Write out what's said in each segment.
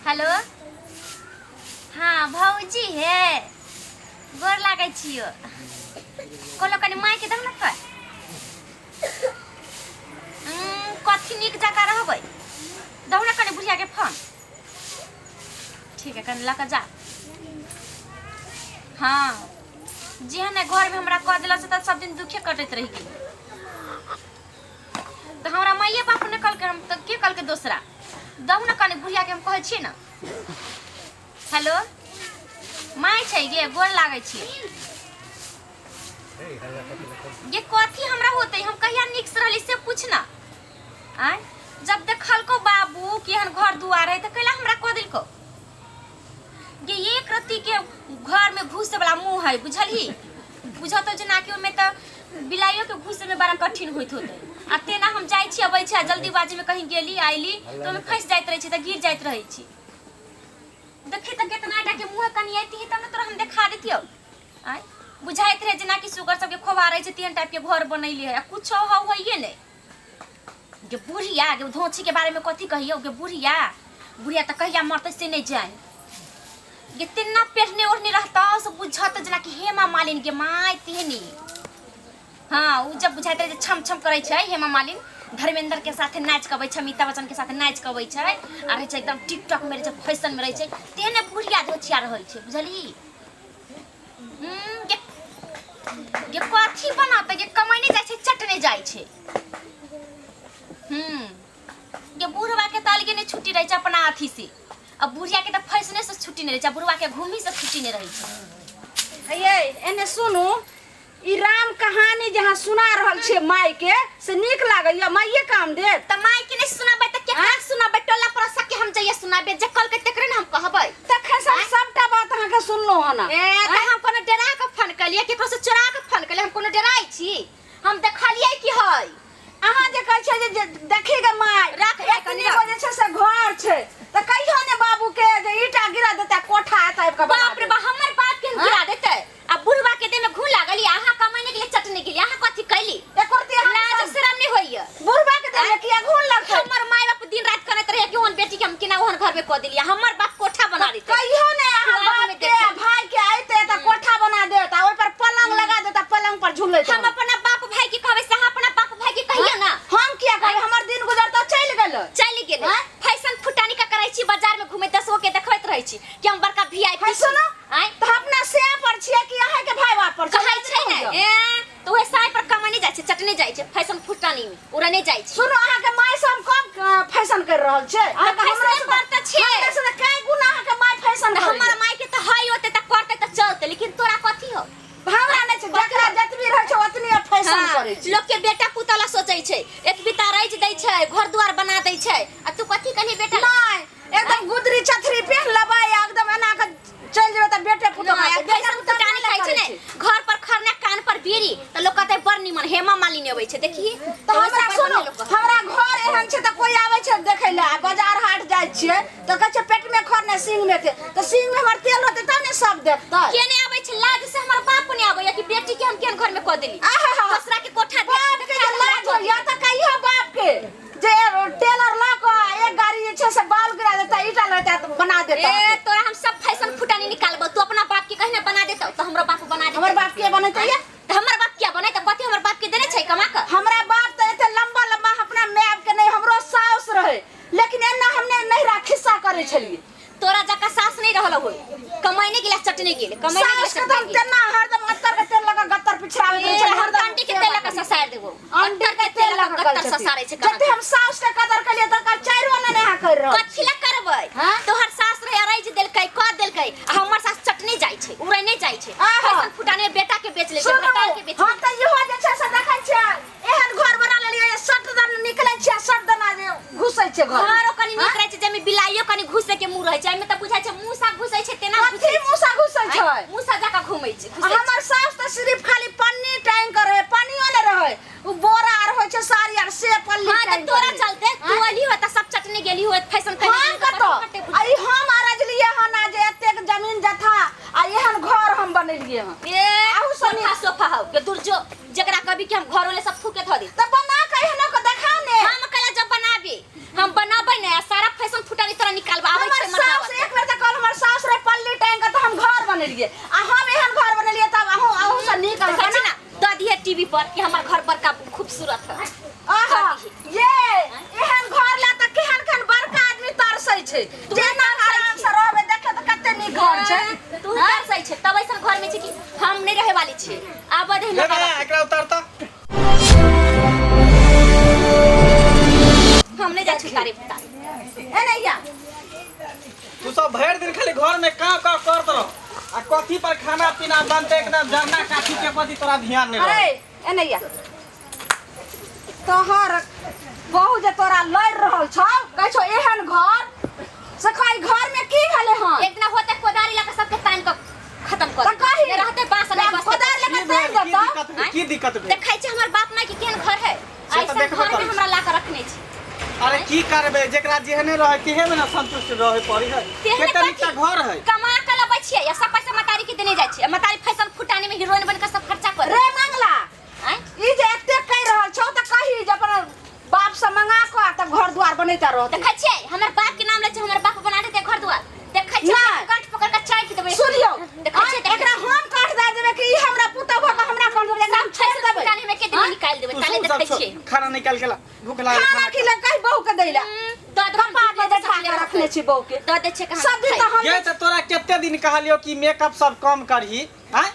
Hello हाँ भौजी हे गोर लागै छियो कहलो कनि मायके दह ने कर कथी नीक जकाँ रहबै दहु ने कनि बुढ़ियाके फोन ठीक है कनि लऽ कऽ जा हाँ जेहन घरमे हमरा कऽ देलक से तऽ सब दिन दुखे कटैत रहि गेली तऽ हमरा माइए बाप ने कहलकै हम तऽ के कहलकै दोसरा दहु ने कनि बुढ़ियाके हम कहै छियै ने हेलो माय छै गे गोर लागै छियै ये कथी हमरा होतै हम कहिया नीक से रहली से पूछ ना आँय जब देखलको बाबू केहन घर दुआर है तऽ कैला हमरा कह देलको गे एक रत्ती के घर में घुसे वाला मुंह है बुझलही बुझत हो जेना कि ओहिमे तऽ बिलाइयो के घुसे में बड़ा कठिन होइत होतै आ तेना हम जाइ छी अबै छी आ जल्दीबाजी में कहीं गेली आइली तऽ ओहिमे फँसि जाइत रहै छी तऽ गिर जाइत रहै छी देखी तऽ केतना टा के मुँह कनि अयती तब ने तोरा हम देखा देतियौ आँय बुझाइत रहै जेनाकि सुगर सबके खोबा रहै छै तेहन टाइपके घर बनैले है आ कुछो हौ होइए नहि गे बुढ़िया गे धोछी के बारे में कथी कहियौ गे बुढ़िया बुढ़िया तऽ कहिया मरतै से नहि जानि गे तेना पेढ़ने ओढ़ने रहतौ से बुझत जेनाकि हेमा मालिन गे माय तेहनी हाँ उ जब बुझाइत रहै जे छम छम करै छै हेमा मालिन धर्मेंद्र के साथे नाच कबै छै अमिताभ बच्चन के साथे नाच कबै छै आ रहै छै एकदम टिकटॉक में रहै छै फैशन में रहै छै तेहने बुढ़िया धोछिया रहै छै बुझलही गे गे कथी बनातै गे कमैने जाइ छै चटने जाइ छै गे बुढ़वा के तऽ अलगे नहि छुट्टी रहै छै अपना अथी से आ बुढ़िया के तऽ फैशने से छुट्टी नहि रहै छै आ बुढ़वा के घूमी से छुट्टी नहि रहै छै ये एने सुनू ई राम कहानी जे अहाँ सुना रहल छियै माय के से नीक लागैया माइये काम देत तऽ माय के नहि सुनाबै तऽ केकरा सुनाबै टोला पड़ोसा के हम जइए सुनाबै जे कहलकै तेकरे ने हम कहबै तखन से हम सबटा बात अहाँके सुनलहुँ हन ए तऽ हम कोनो डरा के फोन केलियै केकरो से चोरा के फोन केलियै हम कोनो डराइ छी हम देखलियै की है अहाँ जे कहै छियै जे देखी गे माय राख माय कनी एतनी राख। गो जे छै से घर छै तऽ कहियो ने बाबू के जे ईटा गिरा देतै कोठा एतऽ आबि कऽ बना बाप रे बा हमर बाप के हम गिरा देतै आ बुढ़वा के देह में घून लागल या अहाँ कमाने के लिए चटने गेली अहाँ कथी कैली एको रत्ती अहाँ लाज शरम नहीं होइया बुढ़बा के देह में किया घून लगतै हमर माय बाप दिन रात करैत रहे कि ओहन बेटी के हम केना ओहन घर में कऽ देलियै हमर बाप कोठा बना देतै कहियो ने अहाँ खुआब बाप में के देखब। भाई के अइते तऽ कोठा बना देत आ ओहि पर पलंग लगा देत आ पलंग पर झूलैत हम रहत। अपना बाप भाई के कहबै से अहाँ अपना बाप भाई के कहियो ना हम किया कहबै हमर दिन गुजर तऽ चलि गेलै चलि गेलै आँय? फैशन फुटानी का करै छी बाजार में घूमे दसगो के देखैत रहै छी कि हम बड़का वीआईपी है सुनो आँय तऽ अपना से पर छियै कि अहाँ के भाई बाप पर कहै छै ने ए तऽ उहे साय पर कमाने जाइ छै चटने जाइ छै फैशन फुटानी में उड़ने जाइ छै सुनो अहाँ के माय से हम कम फैशन कर रहल छै अहाँ के हमरा फैशने पर तऽ छै। हमरा से तऽ कै गुना अहाँ के माय फैशन तऽ करैया। हमर माय के तऽ है ओते तऽ करते तऽ चलते लेकिन तोरा कथी हो हमरा नहि छै जकरा जतबी रहै छै ओतनी फैशन हाँ, करै छै लोक के बेटा पुतला सोचै छै एक बिता राइज दै छै घर दुआर बना दै छै आ तू कथी कहली बेटा नहि एकदम गुदरी चथरी पेन लेबै आ एकदम एना के चलि जेबै तऽ बेटे पुतोह नहि, खाइ बेटा फैशन पुतोह फुटानी नहि खाइ छै करै ने घर पर खरना कान पर बीड़ी तऽ लोक कहतै बड़ निमन हेमा मालिनी अबै छै देखी तऽ हमरा सुनो हमरा घर एहन छै तऽ कोई आबै छै देखै लए आ बाजार हाट जाइ छियै तऽ कहै छै पेट में खर ने सींग में तेल तऽ सींग में हमर तेल रहतै तब ने सब देखतै के नहि आबै छै लाज से हमर बाप नहि आबैया कि बेटी के हम केहन घर में कऽ देली आहा दोसरा के कोठा देख- बाप के जे लाज होइया तऽ कहियो बाप के जे टेलर लऽ कऽ एक गाड़ी जे छै से बाल गिरा देता ईटा लेता तऽ बना देता ए तोरा हम सब फैशन फुटानी निकालबो तू अपना बाप के कहीं बना देतौ तो हमरो बाप बना देतौ हमर बाप के बनेतै या तऽ हमर बाप क्या बने तऽ कथी हमर बाप के देने छै कमा कऽ हमरा बाप तऽ एते लंबा लंबा अपना my के नहीं हमरो साउस रहे लेकिन एना हमने नहीं खिस्सा करे छलिए तोरा जका सास नहीं रहल होय कमाइने गेला चटने गेले कमाइने गेला सास के तो हम चटने गेले तेना हरदम अत्तर के तेल लगा गत्तर पिछड़ाबैत रहै ए, छलिए हम हरदम अंडी के तेल लगा ससार देबो अंडी के तेल लगा गत्तर ससारै छै कहाँ जते हम साउस के कदर कलिए तकर चारि आना नहीं कर रहल कथी ला करबै हाँ? तोहर सास रहे अरैज देलकै कह देलकै आ हमर सास चटने जाइ छै उड़ै नहि जाइ छै आहा। फैशन फुटाने बेटा के बेच ले छै सुनू भतार के बेच हम तऽ इहो जे छै से देखै छियै एहन घर बना लेलियै सट दन निकलै छियै सट दन जे घुसै छै घर घरो कनि नीक रहै छै जाहिमे बिलाइयो कनि घुसै के मुँह रहै छै एहिमे तऽ बुझाइ छै मूसा घुसै छै तेना कथी घुसै छै मूसा घुसै छै आँय, मूसा जकाँ घुमै छै घुसै छै। हमर सास तऽ सिर्फ खाली पन्नी टांग के रहे पन्नियो नहि रहै उ बोरा आर होइ छै साड़ी आर से पल्ली हाँ तऽ टांग तोरा के। चलते तू अली हो तऽ सब चटने गेली हो फैशन करने हम गेली तऽ कतऽ कते आ ई हम अरजलियै हन आ जे एतेक जमीन जथा आ एहन घर हम बनेलियै हन ए आहू सोफा सनी- सोफा हौ के दूर जो जकरा कभी कि हम घरो ले सब थूके धऽ दी तऽ बना के एहनो के देखाउ ने हम कला जब बनाबी हम बनाबै ने आ सारा फैशन फुटानी तोरा निकालबा आबै हमर छै साउस तू जेना आराम से रहबै देखियौ तऽ कते नीक घर छै। तू तरसै छै तब ऐसन घर में छै कि हम नहीं रहे वाली छी। आब दे। ले बे, एकरा उतार तऽ। हम नहीं जाइ छी उतारे उतारे। ए नैया। तू सब भरि दिन खाली घर में काँ काँ करत रह आ कथी पर खाना पीना बनते एकदम जरना काठी के प्रति तोरा ध्यान नहीं अरे रह। ए नैया, तोहर बहू जे तोरा लड़ रहल छौ, कहै छौ एहन घर से कही घर में की भेलै हन? एक दिना होते कोदारी लगा सबके तान के खत्म कर तऽ कही। नहीं रहते बांस नहीं बसते। कोदारि लऽ की कऽ भेल? तानि की देतौ। दिक्कत भेल? की दिक्कत भेल? देखै छै हमर बाप माय के केहन घर है। से तऽ ऐसा देखबे घर में करै छी। हमरा ला के रखने छै। अरे की करबे, जेकरा जेहने रहे तेहे में ना संतुष्ट रहे पड़ी है। तेहने केते कथी? नीक घर है। कमा के लबै छियै या सब पैसा मतारी के देने जाइ छियै। मतारी फैशन फुटाने में हीरोइन बन के सब खर्चा कर रे मंगला, आँय? ई जे एते कहि रहल छौ तऽ कही जे अपन बाप से मंगा कऽ आ तब घर द्वार बनैता रहतै। देखै छियै हमर बाप के नाम लै छै, हमर बाप बना देतै घर द्वार। देखै छियै नहि। कंठ पकड़ के चाटि देबै। सुनियौ, देखै छियै एकरा हम काट दए देबै कि ई हमरा पुतहु भऽ कऽ हमरा काट देबै? एकरा हम सब छोड़ि फैशन देबै। फुटाने में के दिन निकालि देबै तू ताले। सुन सब देखै छोड़, छियै खाना निकाल के ला, भूख लागल। खाना खाना खिले कही बहू के दै लए। दऽ देबै। कपार पर बैठा के रखने छी बहू के। दऽ दै छियै कहाँ सब दिन तऽ हम ये तऽ तोरा कते दिन कहलियो कि मेकअप सब कम करही हैं?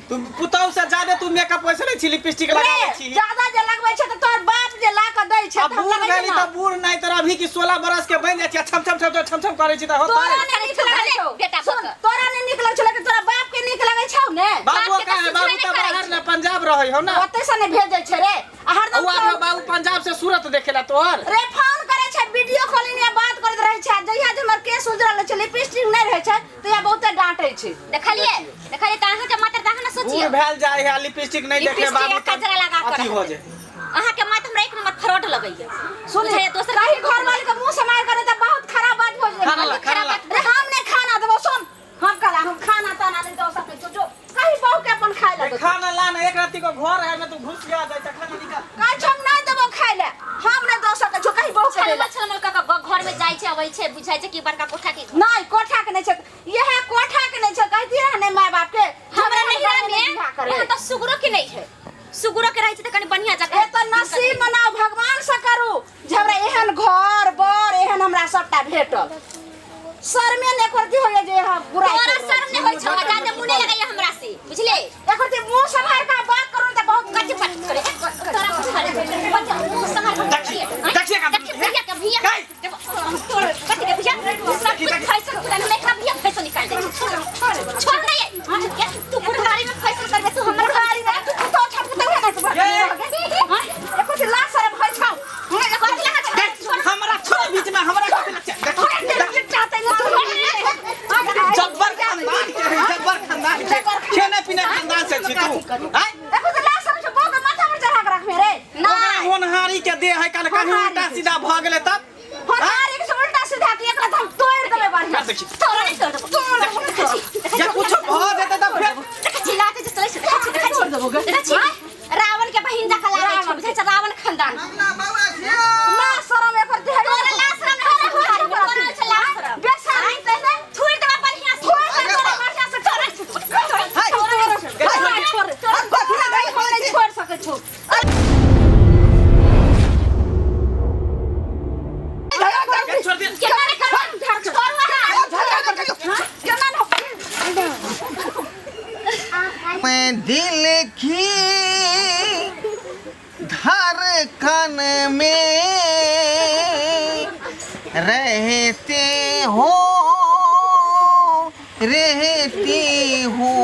तू पुतहु से ज्यादा तू मेकअप वैसे नहीं छी, लिपस्टिक लगाबै रे, छी। ज्यादा जे लगबै छै तऽ तोहर बाप जे ला कऽ दै छै आ तऽ हम बूढ़ लगै भेली छै तऽ ने। बूढ़ नहीं तर अभी की 16 बरस के बन जाइ छी आ छम छम छम छम छम करै छी तऽ होतै। तोरा नहि नीक लगै छौ। बेटा सुन, कऽ। तोरा नहि नीक लगै छौ लेकिन तोरा बाप के नीक लगै छौ ने। बाबू बाप के का तऽ है? बाबू सुझबे तऽ नहि करै बाहर छै। ने पंजाब रहै हो ना। ओतै से नहि भेजै छै रे आ हरदम उ आब फोन- बाबू पंजाब से सूरत देखेला तोहर। रे फोन करै छै, वीडियो कॉलिंग या बात करैत रहै छै। आ जहिया जे हमर केस उजरल रहै छै, लिपस्टिक नहि रहै छै, तहिया बहुते डांटै छै। देखलियै देखलियै तऽ अहाँके मात्र तऽ अहाँ ने बूढ़ सोचियौ। भेल जाइ है लिपस्टिक नहीं देखे लिपस्टिक बाबू आ कजरा लगा कऽ अथी हो रहतै। जाए। अहाँके मात हमरा एक नंबर फ्रॉड लगैया। सुन, बुझाइया दोसर कहीं घर वाले के मुंह से मार करे तऽ बहुत खराब बात हो जेतै। खाना ला, खाना ला। रे हम नहि खाना देबो। सुन, हम कहला हम खाना ताना नहि दऽ सकै छौ, जो कहीं बहू के अपन खाय लए देतौ। खाना ला ना, एक राती को घर है में तू घुस गया जाए खाना निकाल। कहै छौ हम नहि देबो खाय लए, हम नहि दऽ सकै छौ, कहीं बहू के छलमल दै लए। छलमल कऽ कऽ घर में जाइ छै अबै छै, बुझाइ छै कि बड़का कोठा के घर। नहि, कोठा के नहि छै, इएह कोठा के नहि छै। कहती रहे ने माय बाप के हमरा नैहरा घर में में बियाह करे। यहाँ तऽ सुगरो के नहीं है। सुगरो के रहै छै तऽ कनि बढ़िया जगह। ए तऽ नसीब मनाउ, भगवान से करू जे हमरा एहन घर बर एहन हमरा सबटा भेटल। शर्मे ने एकर होइए जे हम बुराइ तोरा करू। शर्म नहीं होइ छौ, जादे मुँह नहीं लगैया हमरा से, बुझले? एकर जे मुंह सम्हार के बात करू त बहुत कथी बात करे तोरा बुझल बच्चा मुँह सम्हार के देखिए, देखिए का- देखिए भैया के भैया गई। तोड़ कथी के भैया सब कुछ फैशन पूरा नहीं खा भैया फैशन निकाल दे। छोड़ नहीं ये, तू बुढ़ारी में फैशन करबे तू हमर बुढ़ारी में तू पुतौ छ, पुतौ है ना तू। ये। एको से लाज शरम होइ छौ? कथी लगा देख, हमरा छोड़ बीच में, हमरा कथी लग देखो। जब्बर खानदान के है, जब्बर खानदान के खेने पीने खानदान से छी तू हैं? एको से लाज शरम छौ? बहू के माथा पर चढ़ा के रखबे रे? ओकरा होनहारी के देह है, कल कहीं होनहारी उल्टा के। सीधा भ गेलै तब। होनहारी के से उल्टा सीधा के एकरा त हम तोड़ देबै बढ़िया। कर देखी। तोरा नहीं तोड़ देबो। जे कुछ भ जेतै तब फेर देखै छी लाते जे चलै छै। देखै छी देखै छी देखै छी रावण के बहिन जकाँ लागै छै, बुझै छै रावण खानदान। लाज शरम एकर देह तोरा लाज शरम नहि होइ छै बुढ़ारी में, तोरा होइ छै लाज शरम। बेसारी तैने थुरि देबा बढ़िया से। थोड़ दे तोरा बढ़िया से, छोड़ छोड़ छोड़ छोड़ छोड़ छोड़ सकै छौ। छोड़ दे। केना नहि करबै? छोड़ू अहाँ। केना न मैं दिल की धड़कन में रहते हो, रहती हूँ।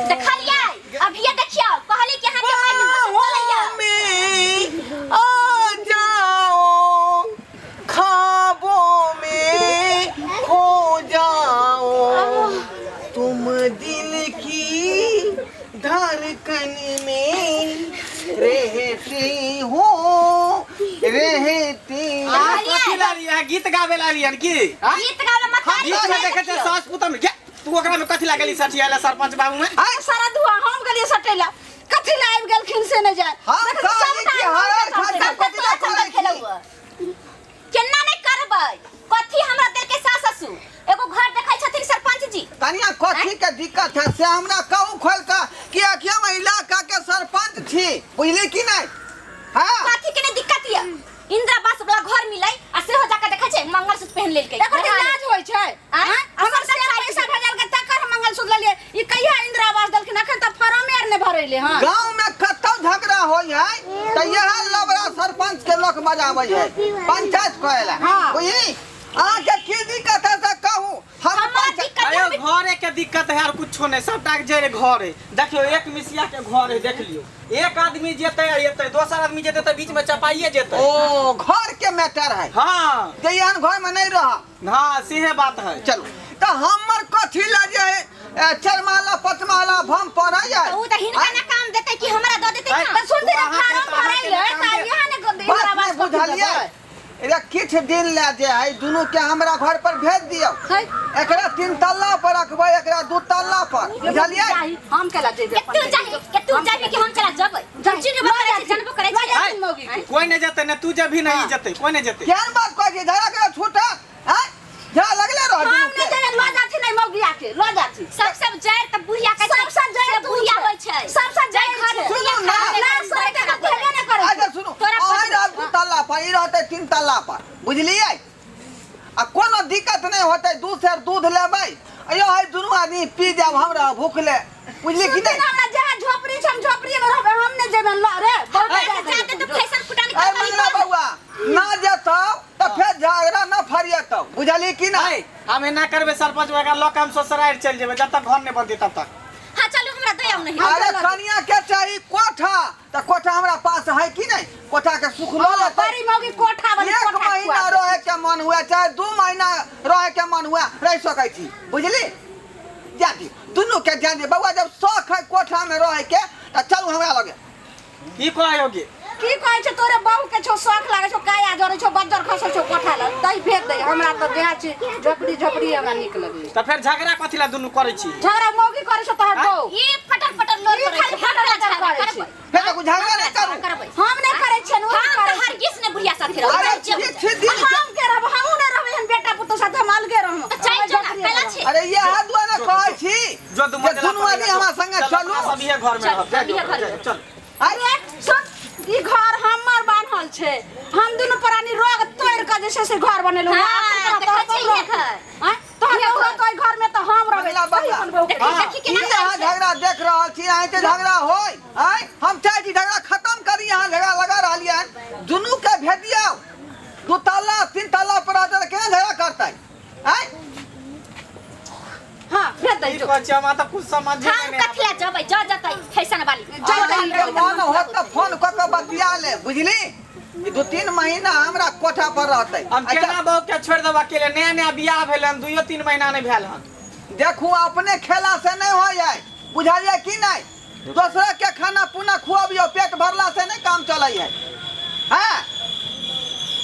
देखलियै अभिये, देखियौ कहली कि अहाँके माय के मुँह से बोलैया। में आ जाओ, ख्वाबों में खो जाओ, तुम दिल की धड़कन में रहती हो, रहती। अहाँ कथी लाली, अहाँ गीत गावे लाली हन की? हाँ? गीत गाबै मत। गीत में देखै छै सास पुतम के तू ओकरा में कथी लागली सठियाला सरपंच बाबू में? सारा धुआं हम गेलियै सटैला, कथी लए आबि गेलखिन से नहि जाय। हम देखै छी कहली सबटा कि हरर आबि गेल। खर्चा कथी लए करै छी? केना नहि करबै? कथी हमरा देलकै सास ससुर? एगो घर देखै छथिन सरपंच जी। कनिया, कथी के दिक्कत है से हमरा कहू खोल के, कियाकि हम इलाका के सरपंच छी, बुझली कि नहीं? हाँ। कथी के नहि दिक्कत ये? इंदिरा आवास वाला घर मिलै आ सेहो जाके देखै छै मंगलसूत्र। पहन लेलकै। एकर के लाज होइ छै? आँय? हमर से पैसा भेजल के तकर हम मंगलसूत्र लेलियै। ई कहिया इंदिरा आवास देलखिन? अखन तऽ फॉर्मे आर नहि भरेले हन। गांव में कतौ झगड़ा होय है त यह लबड़ा सरपंच के लोक बजाबै है पंचायत करेला। हाँ। बुझली? अहाँ के की दिक्कत है से कहू हम। हमरा दिक्कत अयो घरे के दिक्कत है और कुछो नहीं, सबटा के जरे घर है। देखियो एक मिसिया के घर है, देख लियो एक आदमी जेते आ एते, दोसर आदमी जेते त बीच में चपाइए जेते। ओ घर के मैटर है। हाँ। जे एहन घर में नहीं रह। हाँ सेहे बात है। चलू त हमर कथी ला जे है चरमाला पचमाला भम पड़ै है। तऽ उ तऽ हिनका ना काम देतै कि हमरा दऽ देतै काम? तऽ सुनती ने अहाँके फारम तऽ अहाँके भरेले काम तऽ दे। यहाँ ने इंदिरा बात आवास नहीं कथी बुझलियै। देबै? रे किछु दिन ले जे है दुनू के हमरा घर पर भेज दियौ। है। एकरा 3 तल्ला पर रखबै, एकरा 2 तल्ला पर, बुझलियै? जाही, हम केला जेबै? के तू जाही, के तू जाबी कि हम चला जबै? जाही। चिन्हबो करै छै, जानबो करै लऽ छै। जाथिन मौगी के। कोई नहीं जेते, ने तू जेबही ने ई जेते, कोई नहीं जेते। केहन बात कहै छी? झगड़ा के छूटा हैं, झगड़ा लगले रह हम दुनू नहि के। जेबै, लऽ जाथिन एहि मौगिया के, लऽ जाथिन। सब सब जड़ तऽ बुढ़िया कहै सब सब जड़ से तू बुढ़िया छै। होइ छै। सब सब जड़ घर छै। सुनू ना। लाज सड़ै के तऽ हेबे नहि करै अच्छा छै। सुनू, तोरा अहाँ रहब 2 तल्ला पर, ई रहतै 3 तल्ला पर, बुझलियै? आ कोनो दिक्कत नहि होतै, 2 सेर दूध लेबै, अयो है दुनू आदमी पी जाब, हम रहब भूखले, बुझलियै कि सुनती नहि? ने, हमरा जहाँ झोपड़ी छै हम झोपड़िए मे रहबै, हम नहि जेबै लऽ रे। बहुत हमरा जादा से जादे तऽ जेबै। फैशन फुटानी अरे करतै। मंगला बौआ ना जेतौ तऽ फेर झगड़ा न फरियतौ, बुझलियै कि नहि? हम एना करबै सरपंच वगैरह लऽ के हम ससुरारि चलि जेबै जब तक घर नहि बनतै तब तक। हाँ चलू हमरा दे आउ नहीं। अरे कनिया के चाही कोठा, तऽ कोठा हमरा पास है कि नहि? कोठा के सुख लऽ लेतै। बड़ी मौगी कोठा वाली 1 कोठा महीना खुआ देतै। रहे के मन हुए चाहे 2 महीना रहे के मन हुए रह सकै छी, बुझली? जा दी दुनू के जा दी बौआ, जब शौक है कोठा में रहे के तऽ चलू हमरा लगे। की कहयोगे? की कहै छै तोरे बहू के छौ शौक लागै छौ, काया जरै छौ, बज्जर खसै छौ कोठा लग, तै भेज दे। हमरा तऽ देहा छै झोपड़ी झोपड़ी हमरा नीक लगै। तऽ फेर झगड़ा कथी ला दुनू करै छी? झगड़ा मौगी करै छौ तोहर बहू। ई फटर फटर लोर ई करै छै। खाली फटर हमरा फटर झगड़ा करै करबै। छै। फेर तऽ झगड़ा नहि करू। करबै। हम नहि करै छियनि, ओ हम करै तऽ छै। हरगिज नहि बुढ़िया साथे रहबै। अरे जे किछु दिन के- हम के रहब? हमहूँ नहि रहबै एहन बेटा पुतोह साथे, हम अलगे रहब। तऽ चलि जो ना, कैला छै? अरे इएह दुआरे कहै छी जो दू जे मंजिला दुनू पर आदमी हमरा संगे चलू। सब इहे घर में चल, रहब। हम इहे घर में। चल। अरे सुन, ई घर हमर बान्हल छै, हम दुनू प्राणी रोग तोड़ के जे छै से घर बनेलहुँ। हाँ, देखै छी इहे घर। आँय, तोहर इहे बहू घर। रहतौ एहि घर में तऽ हम रहबै। मंगला बौआ। सही अपन बहू के। देखी देखी की केना अहाँ करै छै। झगड़ा देख रहल छी? अहाँके झगड़ा होय? आँय, हम चाहै छी झगड़ा खत्म करी, अहाँ झगड़ा लगा रहलियै हन। दुनू के भेजियौ 2 तल्ला 3 तल्ला पर रहतै तऽ केना झगड़ा करतै? आँय। हाँ भेज दै की जो। कहै छी हमरा तऽ कुछ समझे हम नहि कथी ला जबै? जा जतै फैशन वाली। जा अहाँके जतै। मन होत तऽ फोन कऽ के बतिया ले, बुझली? ई 2-3 महीना हमरा कोठा पर रहतै। हम अच्छा, केना बहू के छोड़ि देब अकेले? नया नया बियाह भेल हन, 2-3 महीना नहि भेल हन। देखू अपने खेला से नहीं हो जाए, बुझलियै कि नहीं? दोसरा के खाना पुना खुआबियो, पेट भरला से नहीं काम चलै है। हाँ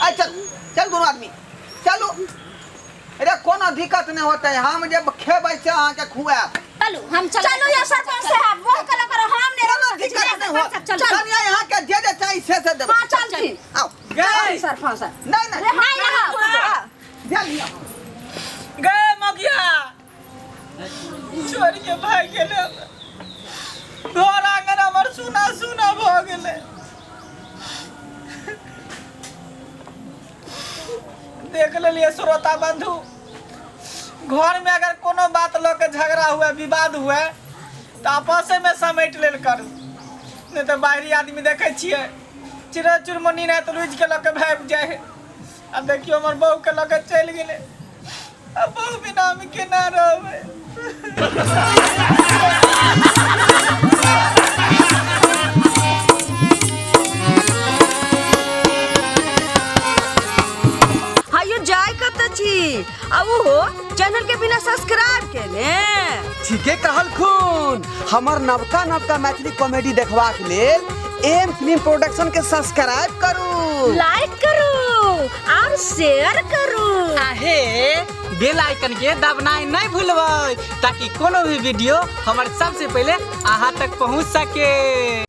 अच्छा चल दुनू आदमी चलू। अरे कोनो दिक्कत नहीं होते, हम जब खेबै से अहाँके खुआब। चलू हम चल। चलू ये सरपंच साहब, वह कला करो, हम नहि कोनो रह सकै छी। दिक्कत नहीं होत। चल, चल। कनिया यहाँ के जे जे चाही से से देबै। हाँ चलथिन। आओ। गए सरपंच साहब। नहीं नहीं नहीं रहब। जा लिअ। गए मगिया छोड़ के भागि गेलै, घर आंगन हमर सुना सुना भऽ गेलै। देख लेलियै श्रोता बंधु, घर में अगर कोनो बात लऽ के झगड़ा हुए विवाद हुए तऽ आपसे में समेट लेल करू, नहीं तऽ बाहरी आदमी देखै छियै चिड़ै चुनमुनी नहि तऽ रुझि के लऽ के भागि जाइ है। आ देखियौ हमर बहू के लऽ के चलि गेलै, आ बहू बिना हम केना रहबै? हायो जाय कत छी आ उहो चैनल के बिना सब्सक्राइब केने? ठीके कहलखुन। हमर नवका नवका मैथिली कॉमेडी देखबाक लेल एम फिल्म प्रोडक्शन के सब्सक्राइब करू, लाइक करू और शेयर करू। आहे बेल आइकन के दबनाइ नहीं भूलबै ताकि कोनो भी वीडियो हमर सबसे पहले अहाँ तक पहुँच सके।